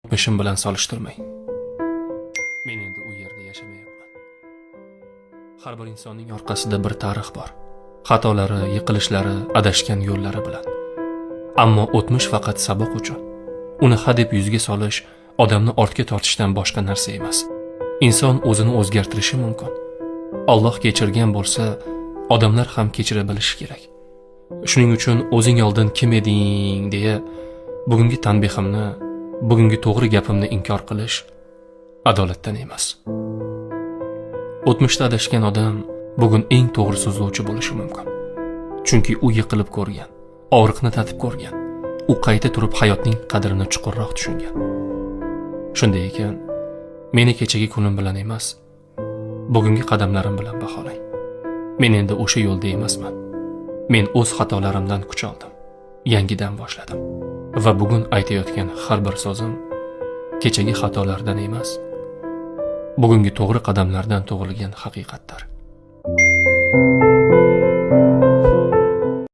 O'tmishim bilan solishtirmang. Men endi u yerda yashamayapman. Har bir insonning orqasida bir tarix bor. Xatolari, yiqilishlari, adashgan yo'llari bilan. Ammo o'tmish faqat saboq uchun. Uni hadeb yuzga solish, odamni ortga tortishdan boshqa narsa emas. Inson o'zini o'zgartirishi mumkin. Alloh kechirgan bo'lsa, odamlar ham kechira bilishi kerak. Shuning uchun o'zing oldin kim eding deya bugungi tanbehimni, bugungi to'g'ri gapimni inkor qilish adolatdan emas. O'tmishda adashgan odam bugun eng to'g'ri so'zlovchi bo'lishi mumkin. Chunki u yiqilib ko'rgan, og'riqni tatib ko'rgan, u qayta turib hayotning qadrini chuqurroq tushungan. Shunday ekan, meni kechagi kunim bilan emas, bugungi qadamlarim bilan baholang. Men endi o'sha yo'lda emasman. Men o'z xatolarimdan kuch oldim, yangidan boshladim. Va bugun aytayotgan har bir so'zim kechagi xatolardan emas, bugungi to'g'ri qadamlardan tug'ilgan haqiqatdir.